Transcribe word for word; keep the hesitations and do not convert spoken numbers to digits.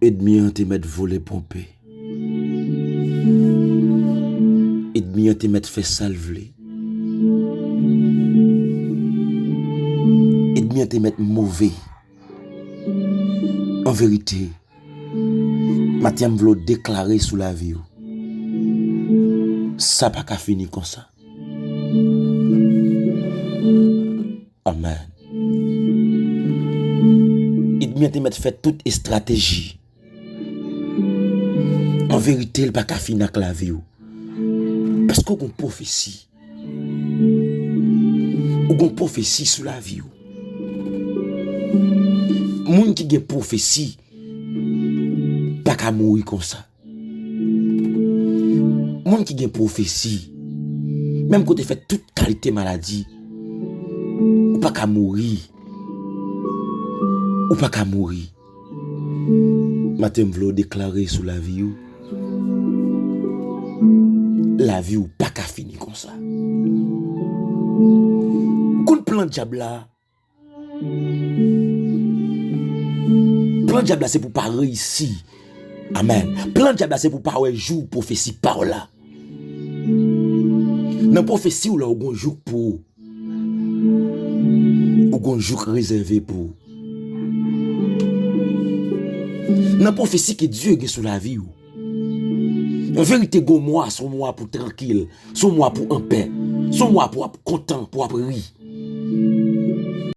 Ènmi an te mèt vole ponpe. Ènmi an te mèt fè sa l vle. Ènmi an te mèt move. An verite, maten an m vle w deklare sou lavi w, sa pa ka fini konsa. Amèn. Ènmi an te mèt fè tout estrateji. An verite, l pa ka fini ak lavi w. Paske w gon pwofesi. Ou gon pwofesi sou lavi w. Moun ki gen pwofesi pa ka mouri konsa. Moun ki gen pwofesi, menm ke w te fè tout kalite maladi, ou pa ka mouri. Ou pa ka mouri. Maten m vle w deklare sou lavi w, lavi w pa ka fini konsa. Ou konn plan dyab la? Plan dyab la se pou w pa reyisi. Amèn. Plan dyab la se pou w pa wè jou pwofesi pa w la. Nan pwofesi w la, ou gon jouk pou ou. Ou gon jouk rezève pou ou. Nan pwofesi ke Dye gen sou lavi w. An verite, gon mwa, se yon mwa pou w trankil, se yon mwa pou w anpè, se yon mwa pou w ap kontan, pou w ap ri.